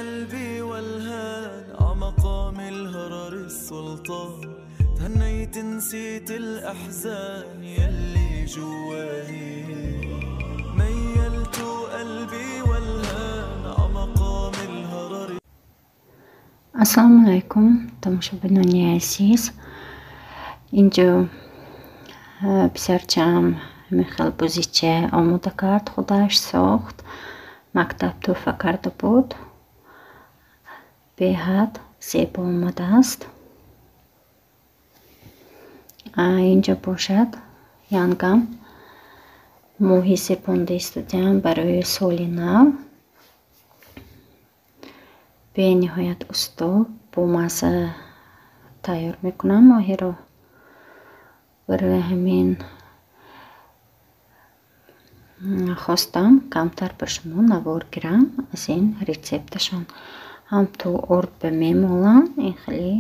قلبي والهان عمقام الهرر السلطان تهنيت نسيت الأحزان يلي جواني ميلت قلبي والهان عمقام الهرر. Ассалому алайкум, тамошобинони азиз. Инҷо писарчаам ҳамин бозича омода кард, худаш сохт, мактаб тӯҳфа карда буд. Беҳад зебо омадааст. Инҷо бошад янгам моҳи зебонда истодиам барои соли нав. Бениҳоят усто бомазза тайёр мекунам моҳиро. Барои ҳамин хостам камтар ба шумо навор гирам аз ин рецепташон. Ҳам ту орд ба мемолам, ин хеле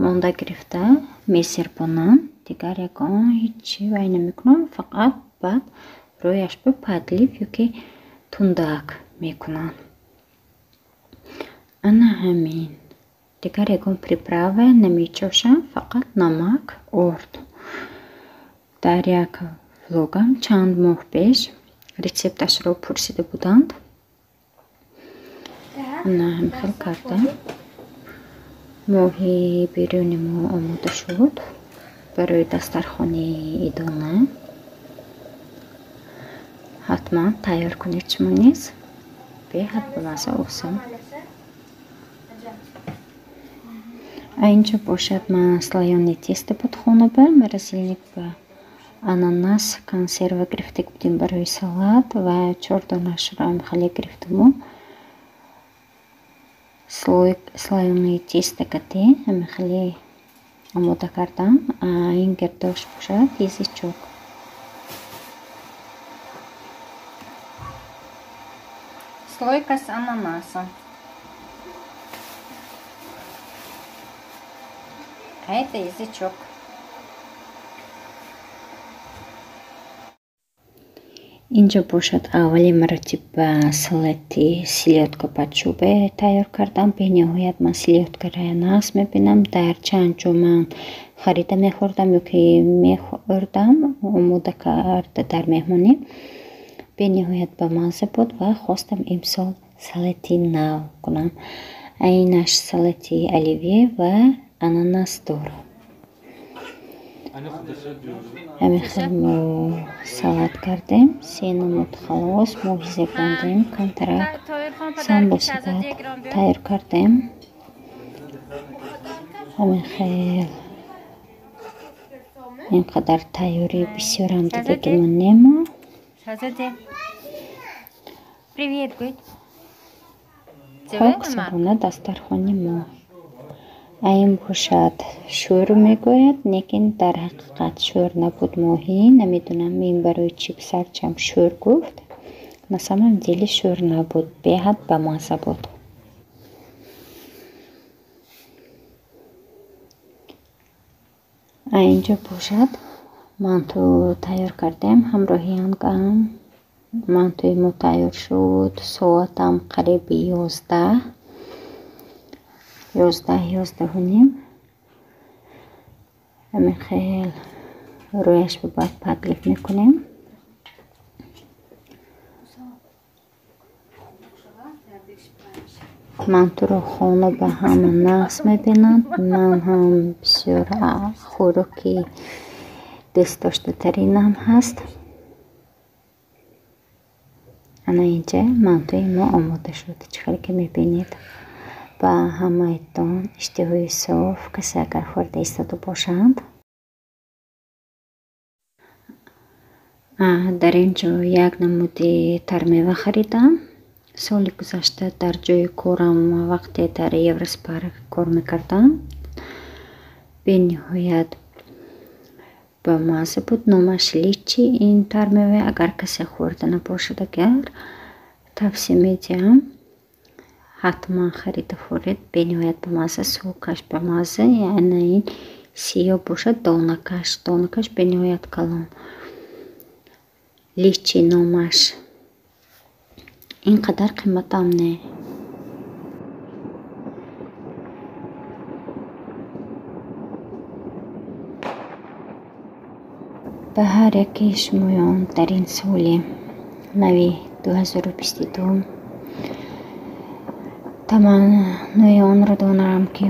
монда гирифта месирбонам, дигар ягон ҳечи вай намекунам, фақат баъд рӯяш ба подлив ёки тундак мекунам. Ана ҳамин. Дигар ягон приправа намечошам, фақат намак, орд. Дар як влогам чанд моҳ пеш рецепташро пурсида буданд. Ана ҳамин хел кардам. Моҳи бирёни мо омода шуд барои дастархони идона. Ҳатман тайёр кунед шумо низ. Беҳад бамазза, осон. Инҷо бошад ман слоёни тесто буд хона ба морозильник ба ананас консерва гирифта будем барои салат ва 4 донашро хеле гирифтаму слоёни тесто кате ҳамин хеле омода кардам. Ин гирдош бошад язычок. Слойка с ананасом. А это язычок. Инҷо бошад аввали маротиба салати селёдка под шубе тайёр кардам. Бениҳоят ман селёдкаро нағз мебинам. Дар чанд ҷо ман харида мехӯрдам ёки мехӯрдам омода карда дар меҳмонӣ. Бениҳоят бамазза буд ва хостам имсол салати нав кунам. Айнаш салати оливье ва ананас дор. Ҳамин хел мо салат кардем, се намуд халос, моҳи зебондем, камтарак самбуса тайёр кардем. Ҳамин хел ин қадар тайёрӣ бисёрам дидагимон немо. Хок сабона дастархони мо. Ин бошад шӯр мегӯяд, лекин дар ҳақиқат шӯр набуд моҳӣ. Намедонам ин барои чӣ писарчам шӯр гуфт. На самом деле шӯр набуд, беҳад бамазза буд. Инҷо бошад манту тайёр кардем ҳамроҳи янгам. Мантуи мо тайёр шуд. Соатам қариби 11, 11:30. Ҳамин хел рӯяш ба баъд подлив мекунем. Мантуро хона ба ҳама нағз мебинанд. Ман ҳам бисёр хӯроки дӯстдоштатаринам ҳаст. Ана инҷа мантуи мо омода шуд. Чӣ хеле ки мебинед. Ба ҳамаитон иштиҳои соф, касе агар хӯрда истода бошанд. Дар ин ҷо як намуди тармева харидам. Соли гузашта дар ҷои корам вақте дар Евроспар кор мекардам, бениҳоят бамазза буд. Номаш личи ин тармева. Агар касе хӯрда набошад, агар тавсия медиҳам, ҳатман харида хӯред. Бениҳоят бамазза, сокаш бамазза. Яъне ин сиёҳ бошад, донакаш бениҳоят калон. Личи номаш. Ин қадар қиматам не. Ба ҳар яке шумоён дар ин соли нави 2022 таманнои онро дорам, ки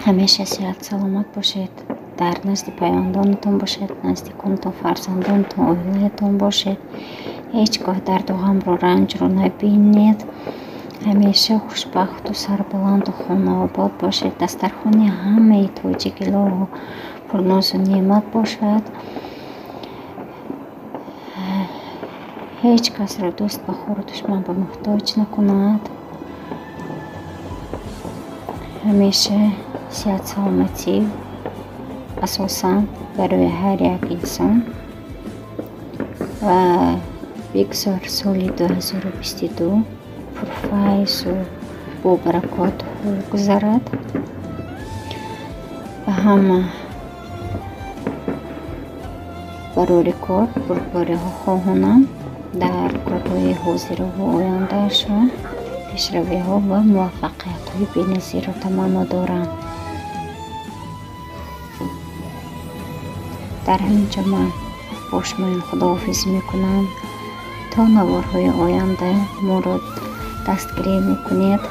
ҳамеша сиҳат саломат бошед, дар назди пайвандонатон бошед, наздиконатон, фарзандонатон, оилаятон бошед. Ҳеҷ гоҳ дарду ғамро, ранҷро набинед. Ҳамеша хушбахту сарбаланду хонаобод бошед. Дастархони ҳамаи тоҷик илоҳу пурнозу неъмат бошад. Ҳеҷ касро дӯст ба хору душман ба муҳтоҷ накунад. Ҳамеша сиҳат саломатӣ асосан барои ҳар як инсон ва бигзор соли 2022 пурфайзу бобаракот гузарад. Ба ҳама барори кор бурдбориҳо хоҳонам дар корҳои ҳозираву ояндаашон пешравиҳо ва муваффақиятҳои беназирро таманно дорам. Дар ҳамин ҷо ман бо шумоён худоҳофизӣ мекунам. То наворҳои оянда моро дастгирӣ мекунед,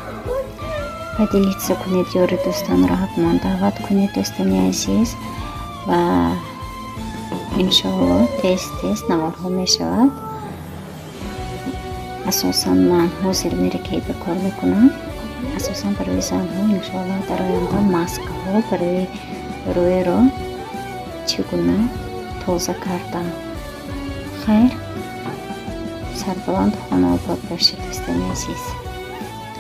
поделиться кунед, ёри дӯстонро ҳатман даъват кунед, дӯстони азиз, ва иншоалло тез тез наворҳо мешавад. Асосан ман ҳозир Mary Kay ба кор мекунам, асосан барои занҳо. Иншоалло дар оянда маскаҳо барои рӯйро чӣ гуна тоза кардан. Хайр, сарбаланду хонаобод бошед, дӯстони азиз.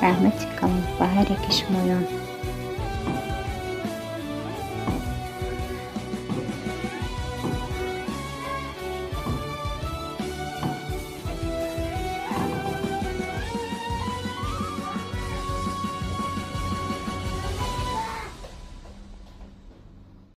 Раҳмати калон ба ҳар яки шумоён.